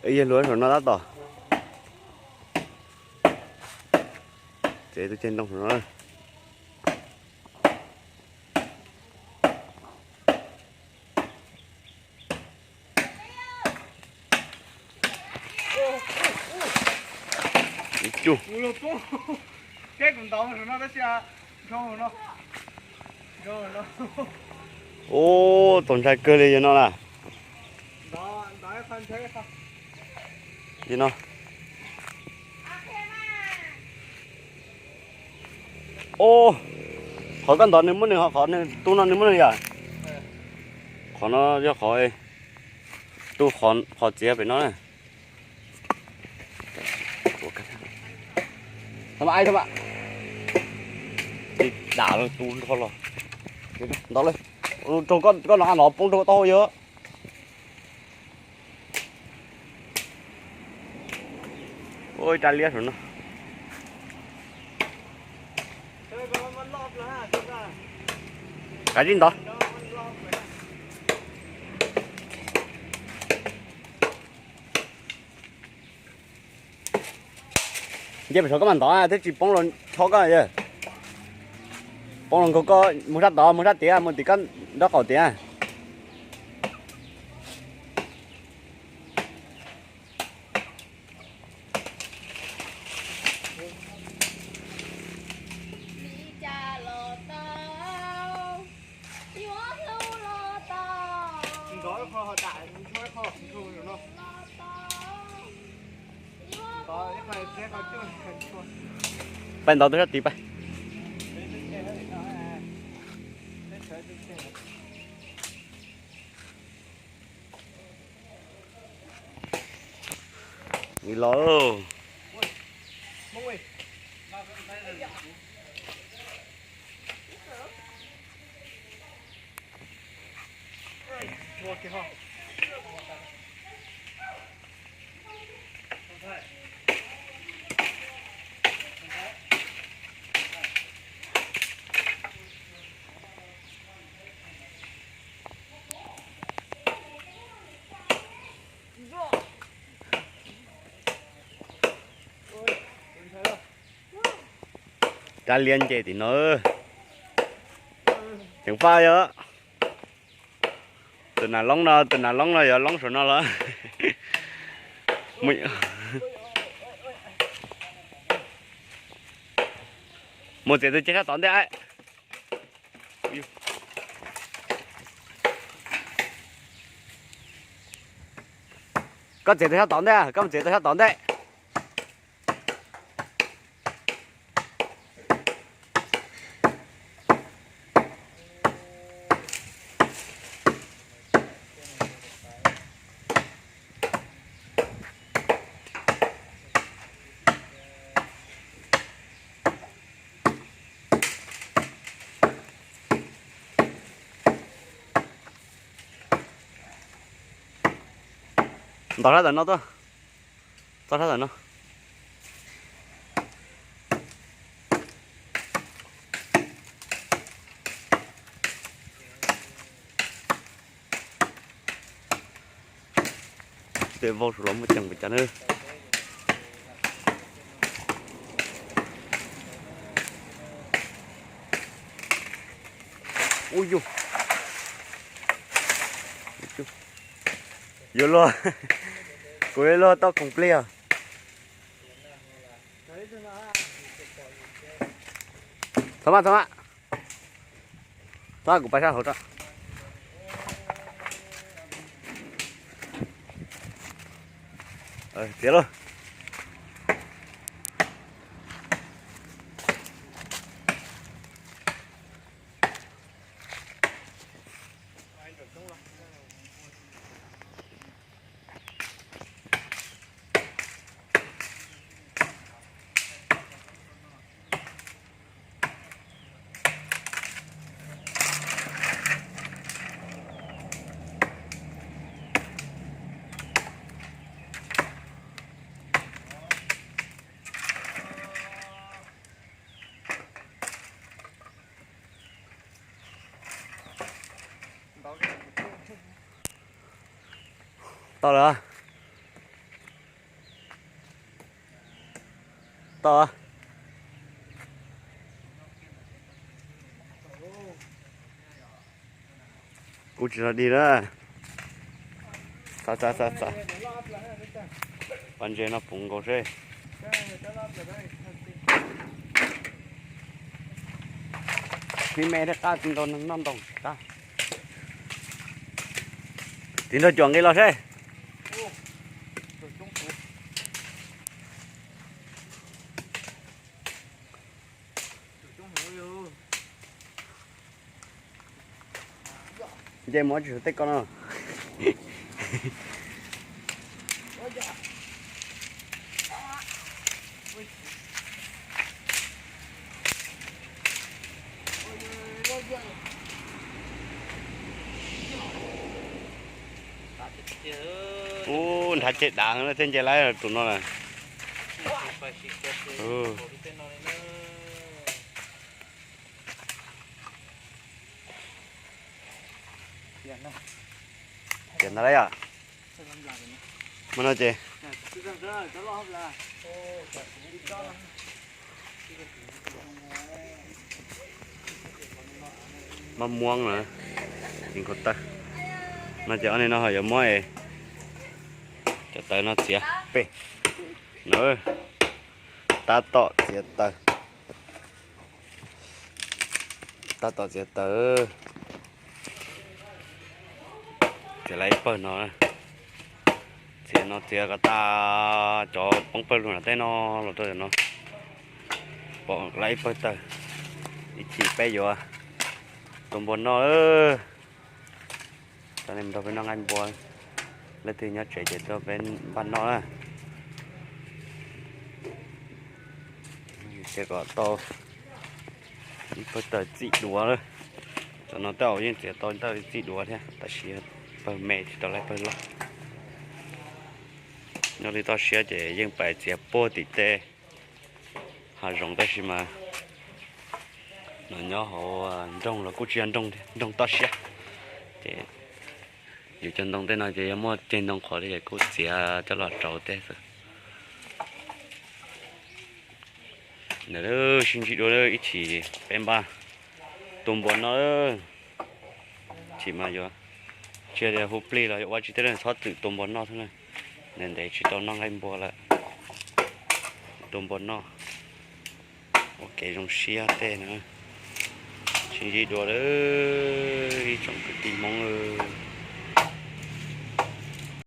Yawg hluas saum no tab tom tsev tus ceg ntoo saum no. Ub, txaus ntshai kawg li yog no na. Li no. Ub, qhov koj ntov nws muab nws, qhov nws tu no nws muab nws yom. Qhov no yog qhov tu, qhov txiav pem no na. Tha ma, tha ma, dam los tu nrho los. Ntov li, rau koj no, nov poob rau koj taub hau yog. Ua ib rab liab saum no. Kav tsij ntov. Nce pem saum koj mam ntov thiaj tsis poob los chob koj. Poob los nkaug koj mus sab tod, mus sab tiav, mus tim koj nraub qaum tiav. Peb ntov tus sab tid peb. Los. Rab liab nce tim no. Ceev faj yog. Tus nas loob no, tus nas loob no yuav loob saum no los. Mus txiav tus ceg sab tod ntej. Koj txiav tus sab tod ntej, koj mus txiav tus sab tod ntej. Ntov sab tom no tuaj. Txog sab tom no. Tej vau saum los muaj ceem npaum cas na. Ub yus, yuav luag, kuv yuav luag tau khoom plig os. Txhob maj, txhob maj, txhob maj, kuv pais sab hauv tso. Txiav lauj. Tau lawm. Tau. Kuv tsis tau dig na. Xav xav xav xav. Pab ntses no puv nkaus seb. Tiv me thiaj qab, tiv nrau noj ntoo tsis qab. Tiv nrau cuam nqis los seb. Nce mus tsis tej ko no. Ub, nrhav ceg dav thiaj nce laib tus no na. Ces ntawd yom. Mas no ces mab muab na, txiv nkaus taw. No ces ob niag no ho yuav muab cov tawv no txiav pem na. Tab tom txiav taws. Tab tom txiav taws. Txiav lawm ib pawg no. Txiav no txiav kom tas cov poob pawg lug nram tej no los rau no. Pom lawm ib pawg taws. Ib chim peb yuav tua npua noj. Coj nej mus nrog peb noj nqaij npua. Leej twg nyob tsev ces tuaj peb npaj noj na. Txiav kom tau ib pawg taws txim duav lawm. Cov no tej zaum yeej txiav tau ntau txim duav thiab tab sis pawg me tsis tau lawm pawg loj. Nyob li toj siab ces yeej pais txiav puag tim tej hav zoov tab sis mas no nyob hauv nroog los kuj tsis yog nroog thiab, nroog toj siab. Ces yus cov ntoo tej no ces yog muaj ceg ntoo qhuav li ces kuj txiav coj los rau tej xwb. Ntawd sib ntsib dua ib chim peb npaj tua npua noj. Chim mas yuav tsis tias hu plig los yuav ua tsis tau, txhob txwm tua npua noj thiab na. Ntev ntev tsis tau noj nqaij npua lawm. Tua npua noj ua kev zoo siab tej na. Sib ntsib dua ib tsoom kwv tij Hmoob.